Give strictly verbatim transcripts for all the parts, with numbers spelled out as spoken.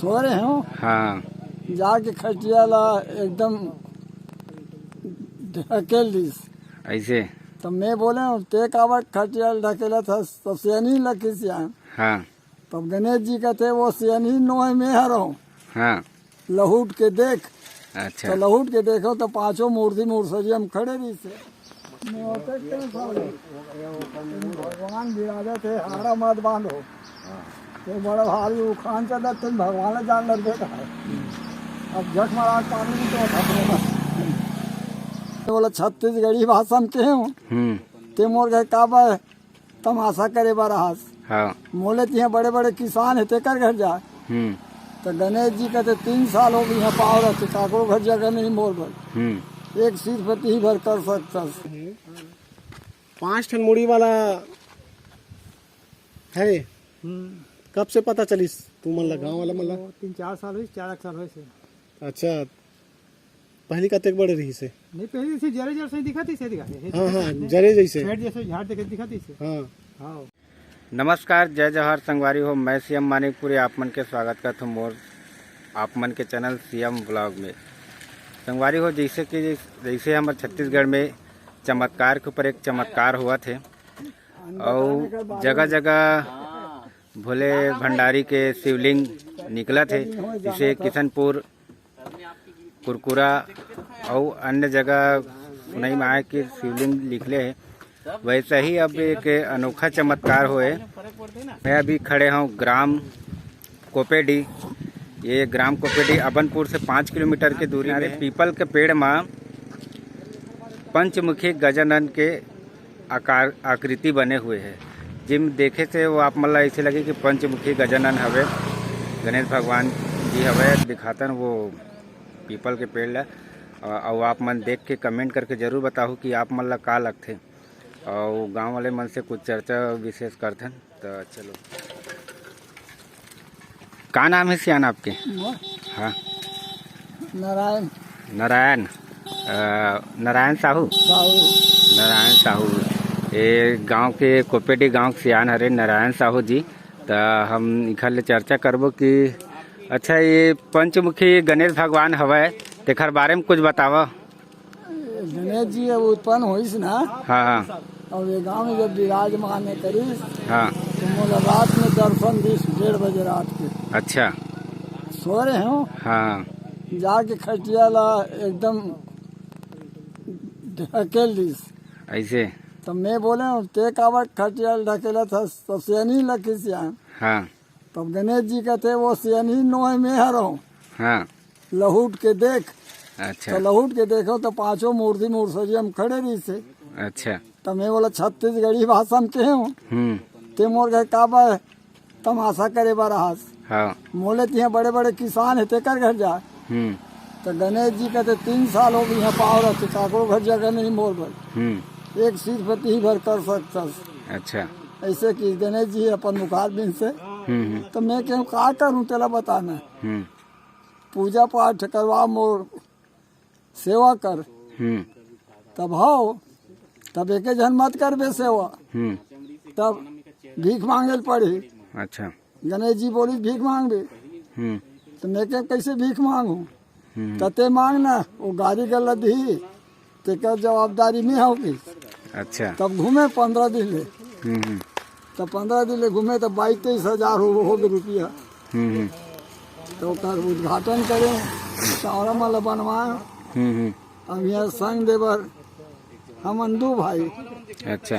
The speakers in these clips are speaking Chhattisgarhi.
हो रहे हो। हाँ। जाके खटिया ला एकदम ढकेल दिस। ऐसे? तो मैं बोले हूँ, "ते काबर खटिया ला ढकेला था?" तो सियानी लखी सियान। हाँ। तब गणेश जी कहते, "वो सियानी नोहे में हरो।" हाँ। लहुट के देख। अच्छा। तो लहुट के देखो तो पांचों मूर्ति मुरसरिया में खड़े रही से। मैं होते के साले। भगवान बिराजे थे, हारा मत बांधो। तो बड़ा भारी उखान चला, तुम भगवान जान लग बेटा। अब झक मारा पानी भी तो खतरे में। तो बोला, "छत्तीसगढ़ी भाषा में कहे हूँ।" हम्म। ते मोर गए का बा तमाशा करे बर आस। हाँ। मोले तिहाँ बड़े-बड़े किसान हे, तेकर घर जा। हम्म। तो गणेश जी कहते, "तीन साल हो गए यहाँ पाव रहते, काकरो घर जगह नहीं मोर बर। हम्म। एक सिर पे ती भर कर सकतस।" पाँच ठन मुड़ी वाला है। हम्म। कब से पता चलिस तू मन ला, गाँव वाला मन ला? वो तीन चार साल होइस, चार एक साल होइस हे। अच्छा, पहली कतेक बड़े रहिस हे? नहीं, पहली जैसे जरे जरे से दिखत हे, दिखत हे। हाँ, हाँ, जरे जैसे। पेड़ जैसे झाड़ देखे दिखत हे। हाँ। हाँ। नमस्कार, जय जोहार संगवारी हो, मैं सीएम मानिकपुरी आप मन के स्वागत करत हूँ मोर आप मन के चैनल सीएम व्लॉग में। संगवारी हो, जैसे कि जैसे हमर छत्तीसगढ़ में चमत्कार के ऊपर एक चमत्कार होवत हे, अउ जगह जगह भोले भंडारी के शिवलिंग निकलत हे, जैसे किशनपुर, कुरकुरा अउ अन्य जगह सुनई में आए के शिवलिंग निकले हे। वैसे ही अब एक अनोखा चमत्कार होए। मैं अभी खड़े हूँ ग्राम कोपेडी। ये ग्राम कोपेडी अबनपुर से पाँच किलोमीटर के दूरी में पीपल के पेड़ में पंचमुखी गजानन के आकार, आकृति बने हुए हे, जिम देखे से वो आप मन ला ऐसे लगे कि पंचमुखी गजानन हवे, गणेश भगवान जी हवे, दिखातन वो पीपल के पेड़ ला। अ, अउ आप मन देख के कमेंट करके जरूर बताहू कि आप मन ला का लगथे, अउ गांव वाले मन से कुछ चर्चा विशेष करथन। तो चलो, का नाम हे सियान आपके? मोर? हाँ। नारायण। नारायण, अ, नारायण साहू? साहू। नारायण साहू, ये गांव के, कोपेडी गांव के सियान हरे नारायण साहू जी। त हम इखर ले चर्चा करबो कि अच्छा, ये पंचमुखी गणेश भगवान हवय, तेखर बारे में कुछ बतावा। गणेश जी अब उत्पन्न होइस ना। हाँ, हाँ। अब ये गांव में जब विराजमान करिस, हाँ। तो मोला रात में दर्शन दिस, डेढ़ बजे रात के। अच्छा। सो रहे हो? हाँ। जाके खटिया ला एकदम ढकेल दिस। ऐसे? तो मैं बोले हूँ, "ते काबर खटिया ला ढकेला था?" तो सियानी लखी सियान। हाँ। तब गणेश जी कहते, "वो सियानी नोहे में हरो।" हाँ। लहुट के देख। अच्छा। तो लहुट के देखो तो पांचों मूर्ति मुरसरिया में खड़े रही से। अच्छा। तो मैं बोला, "छत्तीसगढ़ी भाषा में कहे हूँ।" हम्म। ते मोर घर का बा तमाशा करे बर आस। हाँ। मोले तिहाँ बड़े-बड़े किसान हे, तेकर घर जा। हम्म। तो गणेश जी कहते, "तीन साल हो गए यहाँ पाव रहते, काकरो घर जगह नहीं मोर बर। हम्म। एक सिर पे ती भर कर सकतस।" अच्छा। ऐसे कि गणेश जी अपन मुखार बिन से। हम्म, हम्म। तो मैं कहूँ, "का करूँ, तेला बताना। हम्म। पूजा पाठ करवा, मोर सेवा कर।" हम्म। तब हो, तब एके झन मत करबे सेवा। हम्म। तब भीख मांगे ल पड़ही। अच्छा। गणेश जी बोली, "भीख मांगबे।" हम्म। तो मैं कहे, "कैसे भीख मांगू?" हम्म। "तते मांग ना, वो गाड़ी गलत ही, तेकर जवाबदारी में हो गई।" अच्छा। तब घूमे पंद्रह दिन ले। हम्म, हम्म। तब पंद्रह दिन ले घूमे, तब बाईस तेईस हजार हो, हो गए रुपया। हम्म, हम्म। तो ओकर उद्घाटन करे, चावड़ा माला बनवाए। हम्म, हम्म। अब यहाँ संग देवर, हमन दू भाई। अच्छा।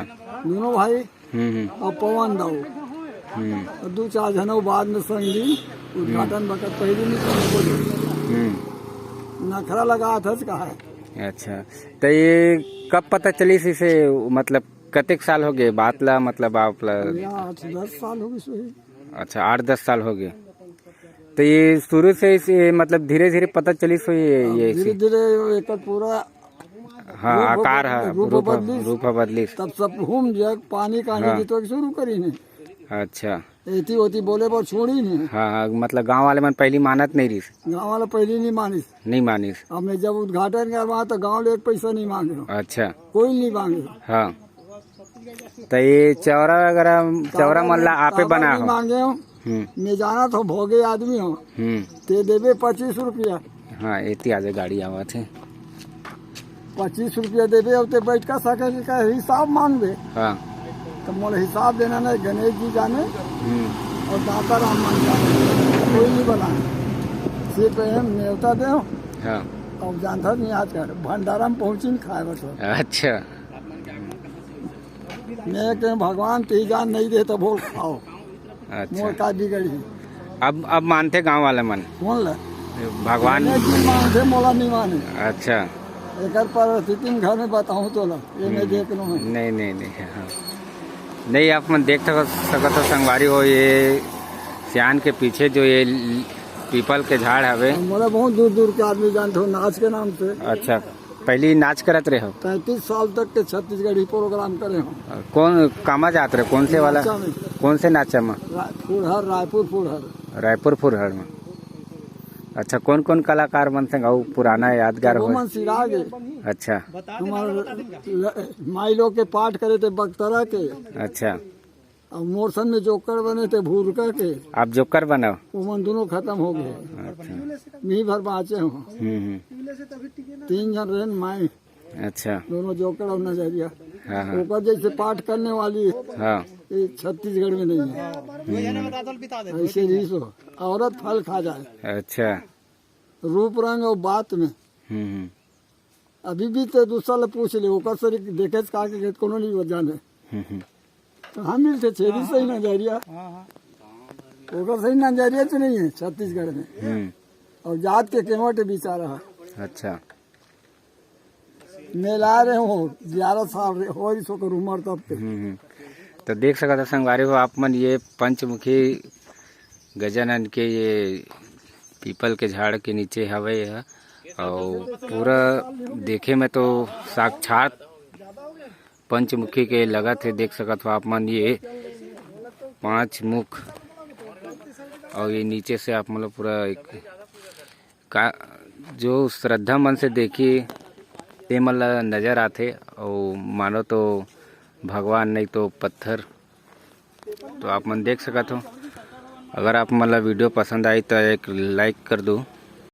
दोनों भाई। हम्म, हम्म। और पवन दाऊ। हम्म। और दू चार झन अउ बाद में संग दी, उद्घाटन हम्म। बखत पहले नहीं संग बोले। हम्म। नखरा लगा था, कहा है। अच्छा, तो ये कब पता चलिस इसे, मतलब कतेक साल हो गए बात ला, मतलब आप ला? या आठ दस साल हो गए सो ही। अच्छा, आठ दस साल हो गए। तो ये शुरू से इसे, मतलब धीरे धीरे पता चलिस हो ये, अब ये धीरे इसे? धीरे एक पूरा हाँ, रूप आकार बद-, है, रूप रूप, बदलिस। रूप बदलिस। तब सब घूम जाए, पानी का हाँ। नहीं तो शुरू करी नहीं। अच्छा। एती ओती बोले बर छोड़ी नहीं। हाँ, हाँ, मतलब गांव वाले मन पहली मानत नहीं रहिस। गांव वाला पहली नहीं मानिस। नहीं मानिस। अब मैं जब उद्घाटन करवा तो गांव ले एक पैसा नहीं मांगे हो। अच्छा। कोई नहीं मांगे हो। हाँ। तो ये चौरा वगैरह, चौरा मन ला आपे काबर बना नहीं हो? मांगे हो? हम्म। मैं जानत हँव, भोगे आदमी हँव। हम्म। ते देबे पच्चीस रुपया। हाँ, एती आजे गाड़ी आवत हे। पच्चीस रुपया देबे, अब ते बैठ का सके का हिसाब मांगबे। हाँ। तो मोला हिसाब देना नहीं, गणेश जी जाने हम्म। और दाता राम मान जाने, कोई नहीं बना। सिर्फ हम नेवता दे। हाँ। अब जानता नहीं, आज का भंडारा में पहुँची नहीं खाए बस। अच्छा। मैं के भगवान ते जान नहीं दे तो बोल खाओ। अच्छा। मोर का बिगड़ी? अब, अब मानथे गांव वाले मन? कौन ला? भगवान। मैं जी मानथे, मोला नहीं माने। अच्छा। एकर परिस्थिति में घर में बताऊं तो ला, ये मैं हम्म। देख लूं। नहीं, नहीं, नहीं, हाँ। नहीं, आप मन देख सक-, सकत हो संगवारी हो, ये सियान के पीछे जो ये पीपल के झाड़ हवे। मोला बहुत दूर दूर के आदमी जानते हो नाच के नाम से। अच्छा। पहली नाच करत रहे हो? पैंतीस साल तक के छत्तीसगढ़ी प्रोग्राम करे हँव। कौन कामा जात रहे, कौन से वाला? नाचा में। कौन से नाचा में? रा-, फुरहर, रायपुर फुरहर। रायपुर फुरहर में। अच्छा, कौन कौन कलाकार मन संग अउ पुराना यादगार वो हो? मन सिरा गे। अच्छा। तुम्हार ल-, माई लोग के पाठ करे थे बख्तरा के। अच्छा। अब मोर संग में जोकर बने थे भूरका के। आप जोकर बने हो? वो मन दोनों खत्म हो गए। अच्छा। मी भर बाँचे हँव। हम्म, हम्म। तीन जन रहे माई। अच्छा। दोनों जोकर और नजरिया। हाँ, हाँ। ओकर जैसे पाठ करने वाली हाँ। ये छत्तीसगढ़ में नहीं है। हम्म। ऐसे रीस हो, औरत फल खा जाए। अच्छा। रूप रंग और बात में। हम्म, हम्म। अभी भी ते दूसरा ले पूछ ले, ओकर सरी देखे से का के कोनो नहीं जाने। हम्म, हम्म। कहाँ मिलते छेरी सही नजरिया? ओकर सही नजरिया तो नहीं है छत्तीसगढ़ में। हम्म। और जात के केवट बेचारा है। अच्छा। मेला रहे हो, ग्यारह साल रहे, हो रही सो कर उम्र तब के। हम्म, हम्म। तो देख सकत हो संगवारी हो आप मन, ये पंचमुखी गजानन के ये पीपल के झाड़ के नीचे हवे यह, और पूरा देखे में तो साक्षात पंचमुखी के लगत हे। देख सकत हो आप मन ये पांच मुख, और ये नीचे से आप मन ल पूरा एक का जो श्रद्धा मन से देखी ते मन ला नजर आथे, और मानो तो भगवान नहीं तो पत्थर। तो आप मन देख सकत हो। अगर आप मन ला वीडियो पसंद आई तो एक लाइक कर दो,